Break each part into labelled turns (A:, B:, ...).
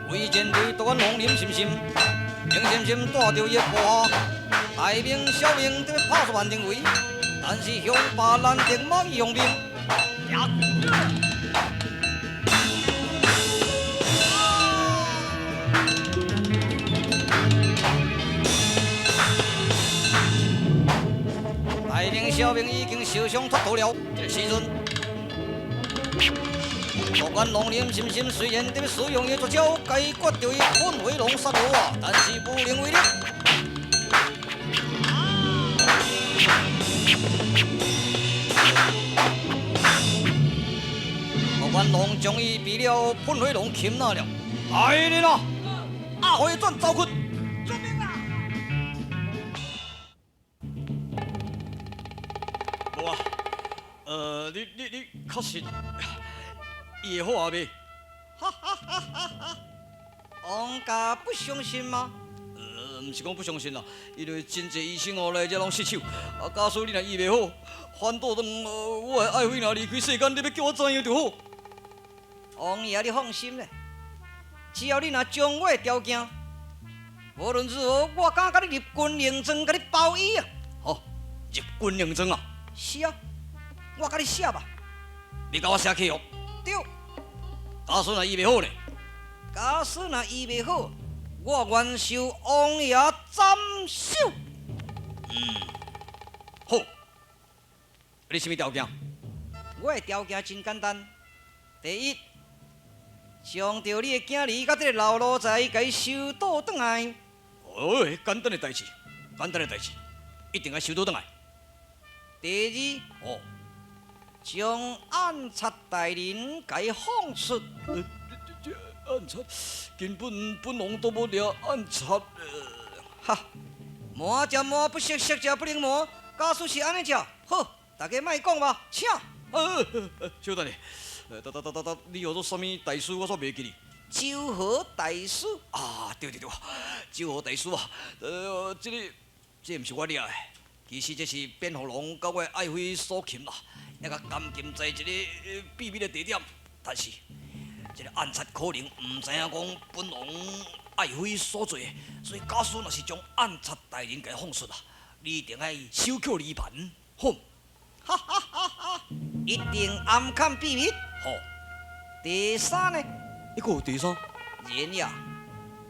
A: 为战队独眼龙林心心，林心心带著伊的部下，大兵小兵伫咧拍死万定围，但是雄霸难敌马义雄兵。大兵小兵已经受伤脱逃了，这个时阵，独眼龙林心心虽然伫咧使用伊绝招解决著伊喷火龙杀罗啊，但是无能为力。独眼龙将伊被了喷火龙擒拿了，来人啊！阿飞转走去。
B: 遵命啊！
A: 无啊，你确实伊会好啊未？哈哈哈哈哈！王家不相信吗？毋是讲不相信啦，因为真济医生哦来遮拢失手。啊，假使你若医袂好，反倒转我的爱妃若离开世间，你欲叫我怎样就好？王爷，你放心咧，只要你若将我的条件，无论如何，我敢共你入军营庄，共你包医啊！好，入军营庄啊！是啊，我共你写吧。你共我写契约。对。假使若医袂好呢？假使若医袂好，我愿受王爷斩首。嗯，好。你啥物条件？我的条件真简单。第一，将著你的囝儿佮这个老奴才共伊收倒转来。哦，简单的代志，简单的代志，一定爱收倒转来。第二，哦，将暗杀大人共伊放出。这暗杀根本本王都无掠暗杀。哈，瞒食瞒不熟，熟食不能瞒。假使是按呢食，好，大家莫讲吧，请。小等下，等等等等等，你号做啥物大师？我煞袂记哩。周和大师。啊，对对对，周和大师啊，这个这毋是我掠的，其实这是蝙蝠龙佮我的爱妃所擒啦，犹共监禁在一个秘密的地点。但是这个暗杀可能毋知影讲本王爱妃所做的，所以假使若是将暗杀大人共放出啊，你一定爱守口离盘，好。哈哈哈哈，一定暗藏秘密。好，第三呢？一个第三，人呀，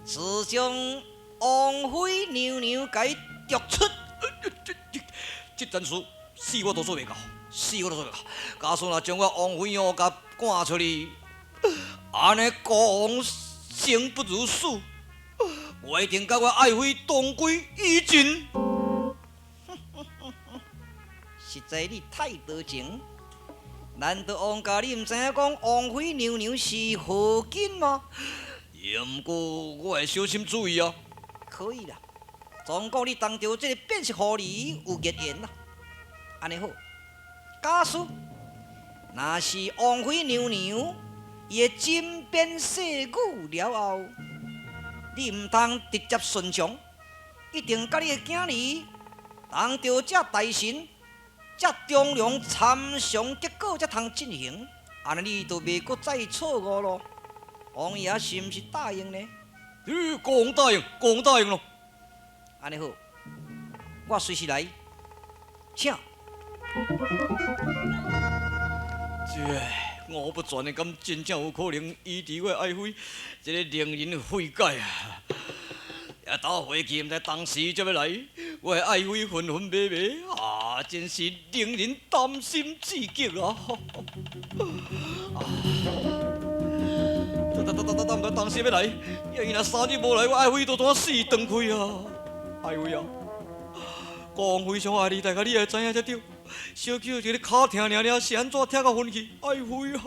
A: 是将王妃娘娘共伊逐出。这件事死我都做袂到，死我都做袂到。假使若将我王妃哦共赶出去，按呢国王生不如死，我一定佮我爱妃同归于尽。实在你太多情，难道王家你毋知影讲王妃娘娘是何金吗？也毋过我会小心注意啊。可以啦，总讲你当著这个变色狐狸有孽缘啦。按呢好，假使若是王妃娘娘伊的针砭细语了后，你毋通直接顺从，一定佮你的囝儿当著这大臣、这忠良参详结果才通进行，按呢你就袂阁再错误咯。王爷是毋是答应呢？国王答应，国王答应咯。按呢好，我随时来，请。这我不全的，敢真正有可能医治我的爱妃，这个令人费解啊！也搭飞机，毋知当时才欲来，我的爱妃昏昏迷迷啊，真是令人担心至极啊！啊，等等等等等，毋知当时欲来，伊若3日无来，我爱妃都怎死断开啊！爱妃啊，国王非常爱你，大概你也知影才对。小可一个跤疼尔尔，是按怎疼到昏去？爱妃啊！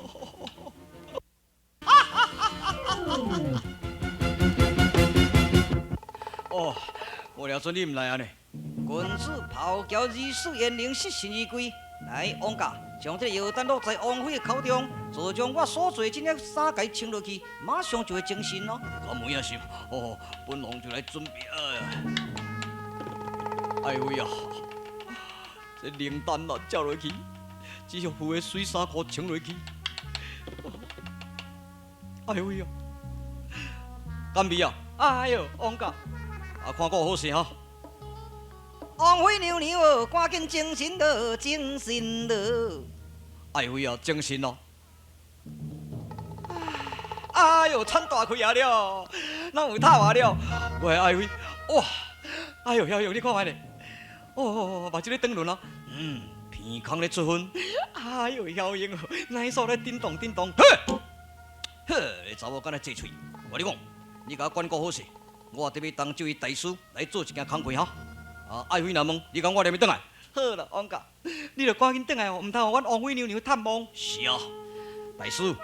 A: 哦，无聊准你毋来啊呢？君子咆哮而死，焉能失信而归？来，王家，将这个药丹落在王妃的口中，就将我所做这个衫共伊穿落去，马上就会精神咯。敢有影是？哦，本王就来准备。哎，爱妃啊，这灵丹啊，食落去，只是付的水衫裤穿落去。爱妃啊，敢味啊？哎喲，王家，啊，看顾好势吼。王妃娘娘哦，趕緊精神囉，精神囉。愛妃啊，精神咯。哎喲，喘大氣啊了，哪有透啊了？我的愛妃，哇！哎喲，曉勇，你看覓咧？哦，目睭咧轉輪啊，鼻孔咧出粉。哎喲，曉勇，奶素咧叮當叮當。嘿，呵，你查某敢若濟喙，我跟你講，你共我管顧好勢，我得欲當這位大師來做一件工課哈。啊，愛妃若問，你講我連欲轉來。好啦，王家，你著趕緊轉來哦，毋通予阮王妃娘娘探望。是啊，大師。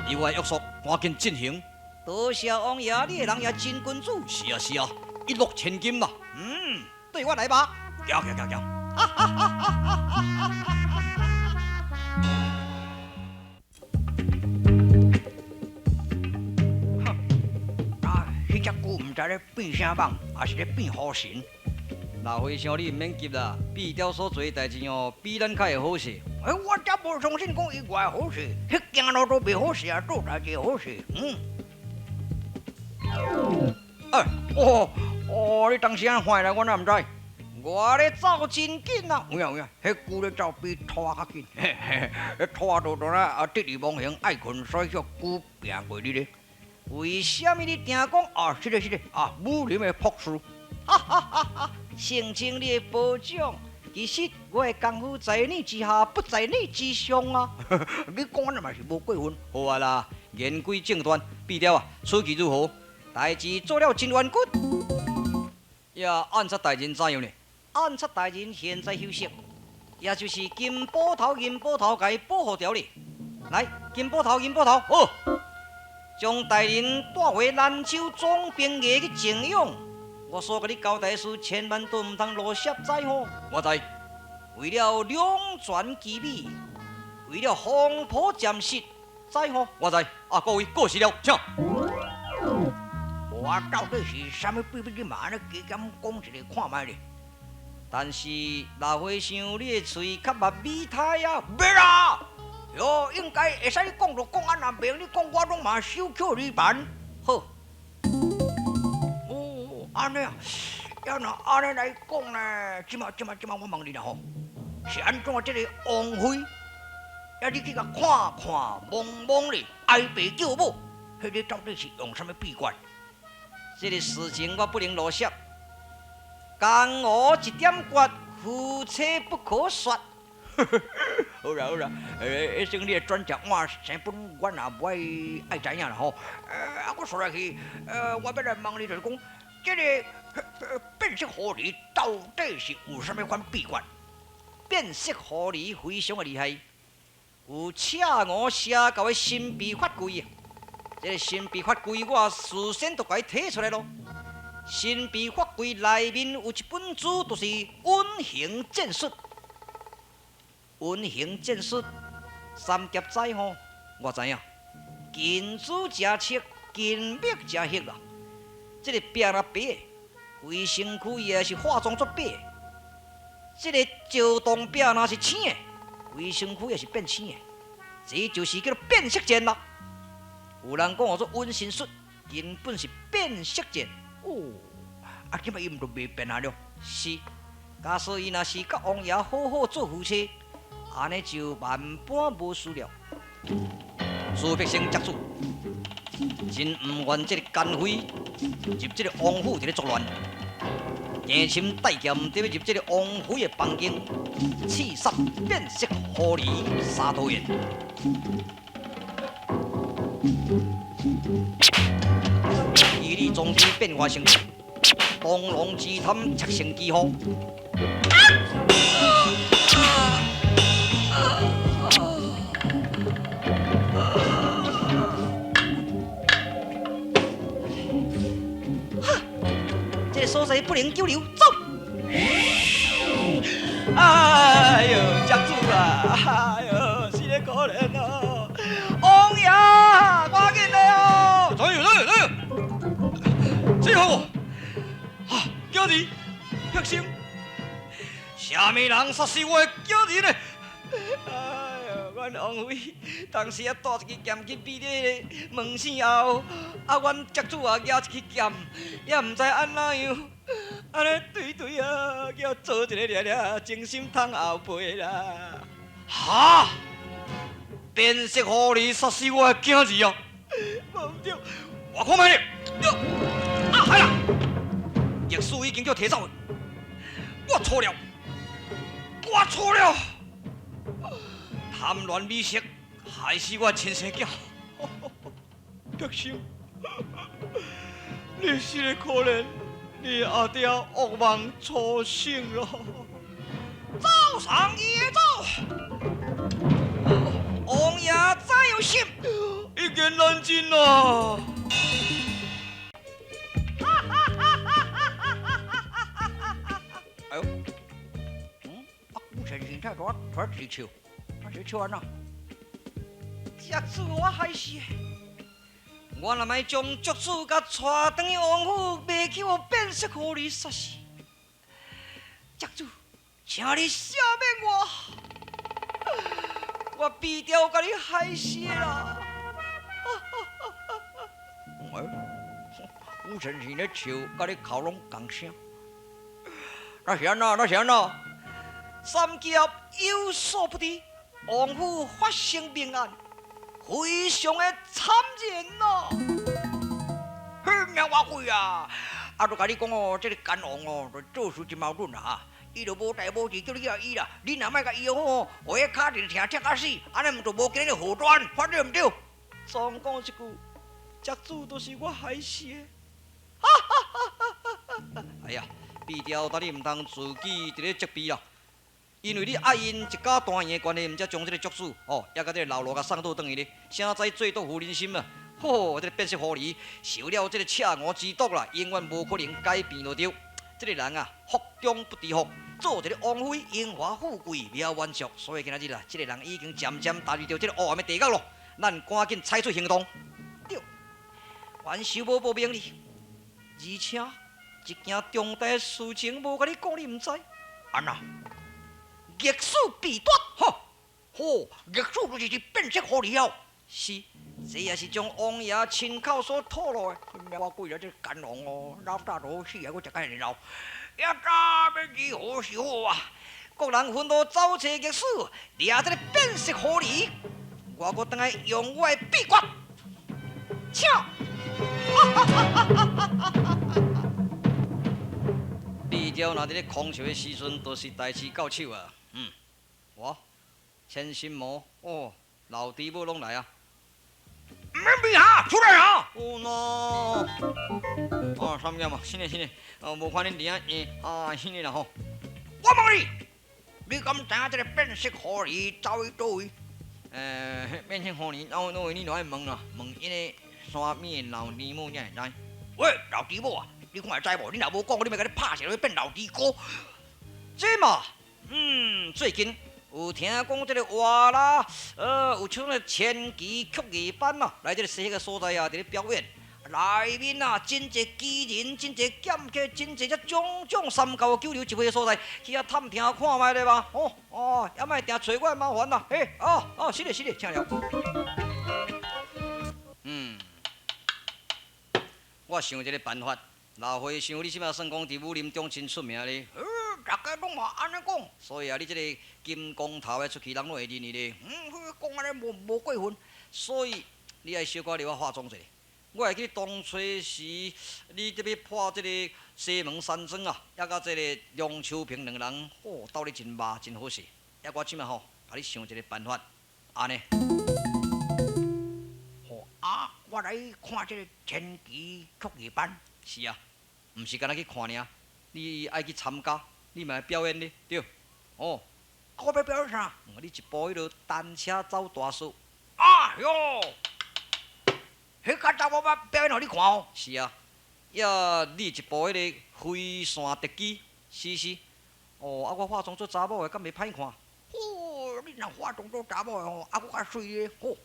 A: 你我的約束，趕緊進行。多謝王爺，你的人也真君子。是啊是啊，一諾千金啦。嗯，對我來吧。行行行行。
B: 哼，啊，彼隻龜毋知咧變啥蠓，抑是咧變虎神。
A: 老和尚，你毋免急啦，壁雕所做的代誌哦，比咱較會好勢。
B: 欸，我才無相信講伊偌會好勢，彼行路都袂好勢啊，做代誌好勢。嗯。欸，哦哦，你當時按看來，我哪毋知？我咧走真緊啊！有影有影，彼龜咧走比兔仔較緊，嘿嘿，彼兔仔都都啦啊，得意忘形，愛睏，所以叫龜拚過你咧。為啥物你定講啊？是咧是咧啊，武林的樸事。
A: 哈哈哈哈！成就你的褒獎，其實我的功夫在你之下，不在你之上啊！
B: 你講的嘛是無過分。
A: 好啊啦，言歸正傳，壁雕啊，此期如何？代誌做了真圓骨。呀，按察大人怎樣呢？按察大人現在休息，也就是金捕頭、銀捕頭，共伊保護著咧。來，金捕頭、銀捕頭，好，將大人帶回蘭州總兵衙去靜養。我所共你交代的事，千萬都毋通落涉知吼。我知，為了兩全其美，為了防波暫實，知吼。我知，啊，各位過時了，請。
B: 無啊，到底是啥物秘密？你嘛按呢加減講一下看覓咧？
A: 但是老和尚，你的喙較密美胎啊！
B: 袂啦，喲，應該會使你講就講，啊若袂你講，我攏嘛守口如瓶。
A: 好。
B: 按呢啊，要若按呢來講呢，這馬這馬這馬，我問你啦吼，是按怎這個王妃，啊你去共看看摸摸咧，哀爸叫母，彼个到底是用啥物秘訣？
A: 這個事情我不能露怯，江湖一點訣，夫妻不可說。
B: 好啦好啦，欸，彼種你的轉折換生本，阮也無愛愛知影啦吼。啊，我說來去，我欲來問你就是講。這個變色狐狸到底是有啥物款秘訣？
A: 變色狐狸非常的厲害，有赤吳邪教的神秘法規。這個神秘法規我事先就共伊提出來囉。神秘法規內面有一本書，就是隱形戰術。隱形戰術，三俠知吼，我知影。近朱者赤，近墨者黑啦。這個壁若白的，規身軀也是化妝作白的；這個石洞壁若是青的，規身軀也是變青的。這就是叫做變色劍啦。有人講號做隱身術，根本是變色劍。
B: 哦，啊，這擺伊毋就袂變啊了？
A: 是，假使伊若是佮王爺好好做夫妻，按呢就萬般無事了。蘇必生接主，真毋願這個奸妃入這個王府佇咧作亂，定心帶劍佇欲入這個王妃的房間，刺殺變色狐狸沙陀緣。伊利宗師變化成螳螂之貪，赤成機鋒。這個所在不能久留，走！哎喲，家主啊！哎喲，死得可憐哦！王爺，趕緊來哦！
C: 來來來，這好無？啊，囝兒，黑生，啥物人殺死我的囝兒呢？哎喲，我
A: 阮王妃當時啊帶一支劍去比咧門生後，啊，阮叔子也舉一支劍，也毋知按怎樣，按呢對對啊，叫做一个掠掠，真心通後背啦。哈！變色狐狸殺死我的囝兒啊！無毋對，我看覓咧。啊，係啦，逆使已經叫提走，我錯了，我錯了。貪戀美色，害死我親生囝。碧生，你實在可憐，你阿爹惡夢初醒咯。走上夜走，王爺怎有心？一言難盡啊！
B: 哎呦，啊，古先生太多，突然提笑，啊，這笑按怎？
A: 叔子我害死，我若欲將叔子共帶轉去王府，袂去予變色狐狸殺死。叔子，請你赦免我，我必定共你害死啦！
B: 哎，古先生咧笑，佮你哭攏仝聲。那是按怎？那是按怎？
A: 三劫有所不知，王府發生命案，非常的慘然咯。
B: 嘿，命偌鬼啊！啊，就共你講哦，這个奸王哦，就做事真矛盾啦哈。伊就無代無誌叫你去伊啦，你若莫共伊好，予伊跤一疼疼甲死，按呢毋就無今日禍端，反對毋對？
A: 總講一句，叔子都是我害死的。
C: 哎呀，畢雕，但你毋通自己佇咧責備啦，因為你愛𪜶一家團圓的關係，毋才將這个叔子哦，也共這个老奴共送倒轉去咧，誰知最毒婦人心啊！吼，這个變色狐狸受了這个赤吳之毒啦，永遠無可能改變就對。這个人啊，福中不知福，做一个王妃，榮華富貴，袂曉滿足，所以今仔日啊，這个人已經漸漸踏入著這个黑暗的地獄咯。咱趕緊採取行動。
A: 對，阮秀無報名你，而且一件重大事情無共你講，你毋知。
B: 按怎？
A: 逆使被奪，
B: 吼，吼，逆使就是變色狐狸哦。
A: 是，這也是將王爺親口所吐露的。
B: 我鬼啊！這奸王哦，老早都死啊，閣食甲熱鬧，也早欲如何是好啊？
A: 各人分頭走揣逆使，掠這个變色狐狸，我閣轉來用我的秘訣，請。
C: 畢雕若佇咧空笑的時陣，都是代誌到手啊。嗯，我千心魔哦，老弟母攏來啊。
B: 毋免避哈，出來哈！
C: 哦喏，哦，啥物件嘛？是呢是呢，哦，無看恁佇遐，啊，是呢啦吼。
B: 我問你，你敢知影這个變色狐狸走去佗位？
C: 變色狐狸走佗位，你著愛問啦，問𪜶个山邊的老弟母才會知。
B: 喂，老弟母啊，你看會知無？你若無講，我你欲共你拍死，變老弟哥。
A: 這嘛，嗯，最近有聽講這个活啦，有像個傳奇曲藝班啊，來這个西個所在啊，佇咧表演。內面啊，真濟奇人，真濟劍客，真濟這種種三教九流集會的所在，去遐探聽看覓咧嘛。哦哦，也莫定揣我麻煩啦。嘿，哦哦，是的，是的，請了。
C: 嗯，我想一个辦法，老和尚，你這馬算講佇武林中真出名咧。
B: 大家攏嘛按呢講，
C: 所以啊，你這个金光頭的出去，人攏會認你咧。
B: 嗯，講按呢無過分，
C: 所以你愛小可替我化妝一下。我會記當初時，你這欲破這个西門山莊啊，抑佮這个梁秋平兩个人，吼鬥得真肉，真好勢。抑我這馬吼，共你想一个辦法，按呢。
B: 吼啊！我來看這个傳奇曲藝班。
C: 是啊，毋是干焦去看爾，你愛去參加，你嘛會表演咧，對。哦，
B: 我欲表演啥？
C: 你一部彼落單車走大術。
B: 啊喲！彼較早我捌表演予你看哦。
C: 是啊，抑你一部彼个飛線特技，是是。哦，啊，我化妝做查某的，敢袂歹看？
B: 哦，你若化妝做查某的吼，啊，閣較媠咧，吼，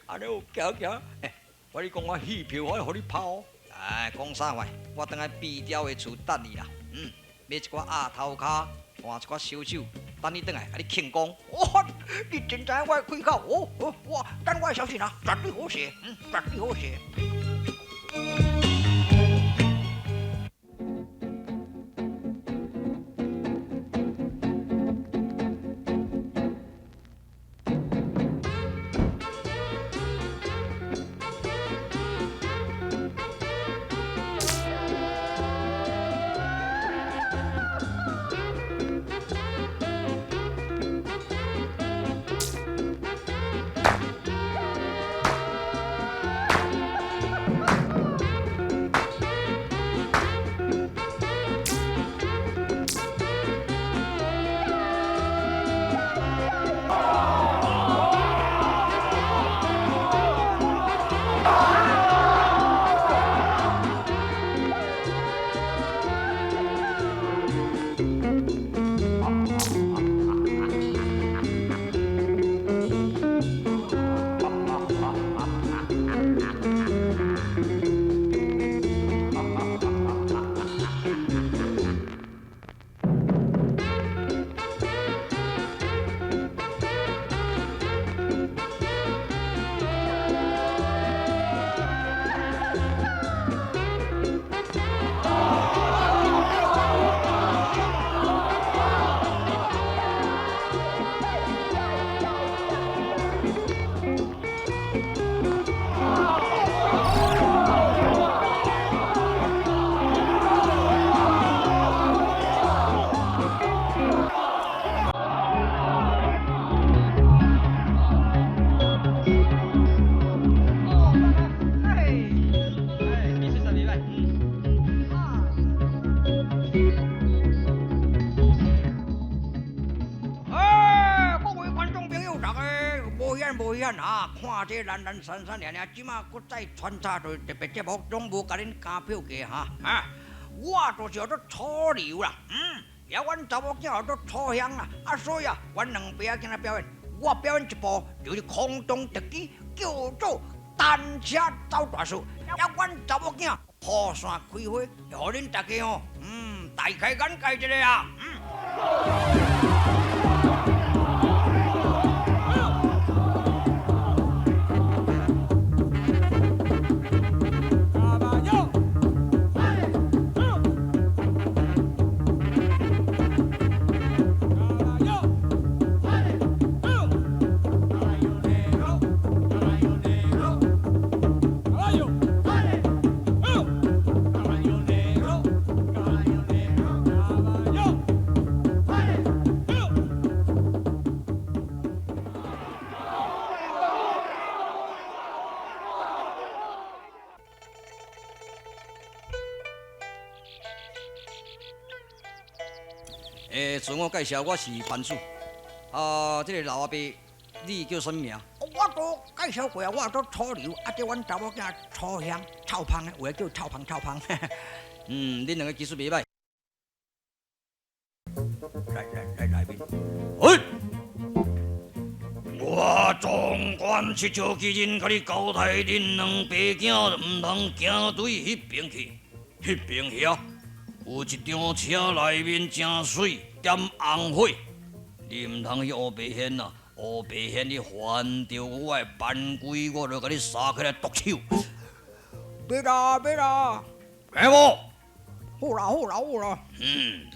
B: 按呢有行行。
C: 欸，我跟你講，我戲票我會予你拍哦。哎，講啥話？我轉來畢雕的厝等你啦。嗯，買一寡鴨頭跤，換一寡燒酒，等你轉來，共你慶功。
B: 哦，你真知影我的開口，哦，哦，我等我的消息啊，絕對好勢，嗯，絕對好勢。看這懶懶散散爾爾，這馬閣再穿插做特別節目，攏無共恁加票價哈啊！我就是叫做楚留啦，嗯，也阮查某囝叫做楚香啦，啊，所以啊，阮兩爸仔囝來表演，我表演一部就是空中特技，叫做單車走大樹，也阮查某囝雨傘開花，予恁大家吼，嗯，大開眼界一下啊，嗯。
C: 欸，自我介紹，我是班主。啊，這個老阿伯，你叫啥物名？
B: 我都介紹過啊，我做楚留，啊，這阮查某囝楚香、臭芳的，有的叫臭芳、臭芳。
C: 嗯，恁兩個技術袂歹。
B: 來來來來面。
A: 哎，我總管七笑其人，共你交代，恁兩爸囝毋通行對彼邊去，彼邊遐有一張車內面誠媠，點紅火，你毋通去烏白現啊！烏白現你犯著我的班規，我就共你殺起來剁手。
B: 別啦別啦，
A: 聽無？
B: 好啦好啦好啦。
A: 嗯。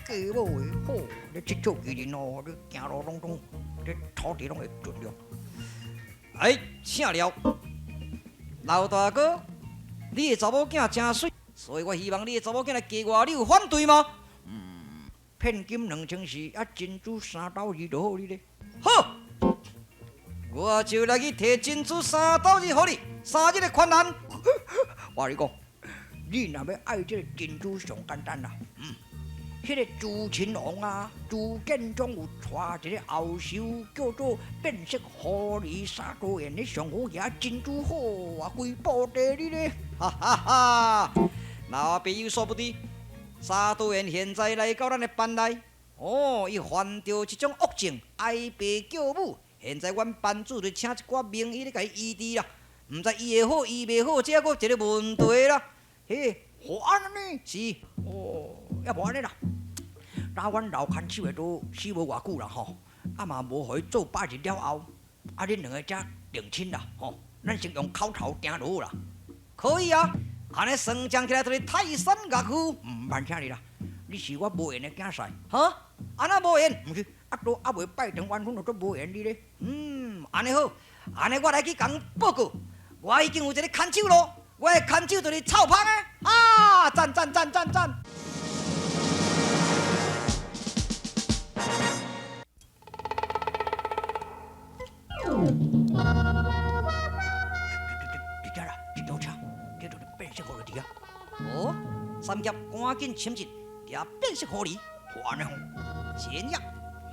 B: 假某的好，你七笑其人哦，你行路攏總，你土地攏會盡量。
C: 哎，請了，老大哥，你的查某囝誠媠，所以我希望你的查某囝來嫁我，你有反對嗎？
B: 嗯，騙金2400，啊珍珠3斗2就好你咧。
C: 好，我就來去提珍珠3斗2予你，3日的寬限。
B: 我共你講，你若欲愛這個珍珠上簡單啦。嗯，彼個朱親王啊，朱建忠有娶一個後岫叫做變色狐狸三多緣，你上好額珍珠好啊，規部地你咧。
C: 哈哈哈！老阿伯有所不知，沙多緣現在來到咱的班內，哦，伊犯著這種惡症，哀爸叫母。現在阮班主就請一寡名醫咧共伊醫治啦，毋知醫會好醫袂好，這猶閣一個問題啦。嘿，
B: 好按呢？
C: 是。
B: 哦，抑無按呢啦。那阮老牽手的都死無偌久啦吼，啊嘛無予伊做百日了後，啊恁兩个才定親啦吼。咱先用口頭定就好啦。
C: 可以啊，按呢算賬起來就是泰山壓夫。
B: 毋免請你啦，你是我無緣的囝婿。
C: 哈？按怎無緣？
B: 毋是，啊都猶未拜堂完婚就足無緣你咧。
C: 嗯，按呢好，按呢我來去共報告，我已經有一个牽手囉，我的牽手就是臭芳的。啊，讚讚讚讚讚！
B: 佇遮啦，這條車，這就是變色狐狸佇遐。
C: 哦，三俠趕緊深入，掠變色狐狸。
B: 好按呢吼，
C: 真呀，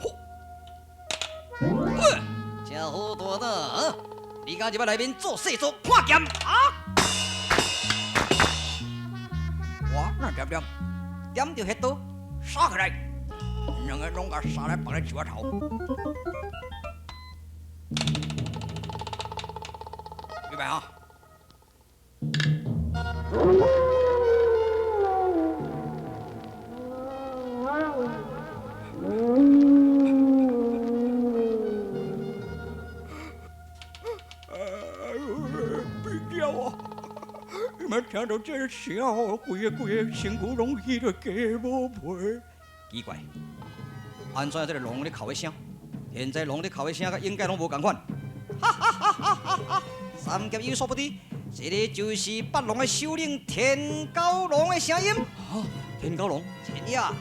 C: 好，真好大胆啊！你敢入來內面做細做看劍啊？
B: 我哪點點
C: 點著彼刀，
B: 殺起來，兩个攏共殺來放咧樹仔頭。預備好。哎呦，變了啊！你們聽到這个聲吼，規个規个身軀攏起著雞毛皮。
C: 奇怪，按怎這个龍咧哭的聲？現在龍咧哭的聲，佮應該攏無仝款。哈哈哈哈哈！三俠有所不知，這个就是北龍的首領田蛟龍的聲音。哈，田蛟龍，真呀，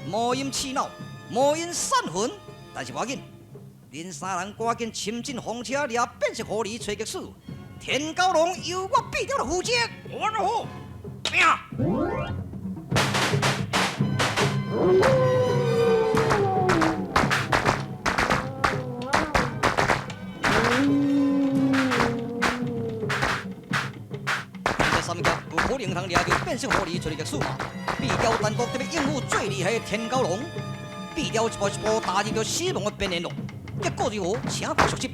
C: 魔音刺腦，魔音散魂，但是無要緊，恁三人趕緊深進風車，掠變色狐狸揣極使。田蛟龍由我變雕來負責。
B: 我好，拼！
C: 這三俠有可能通掠著變色狐狸揣極使嘛？變雕單獨得欲應付最厲害的田蛟龍，變雕一步一步踏入著死亡的邊緣咯。結果如何？請看續集。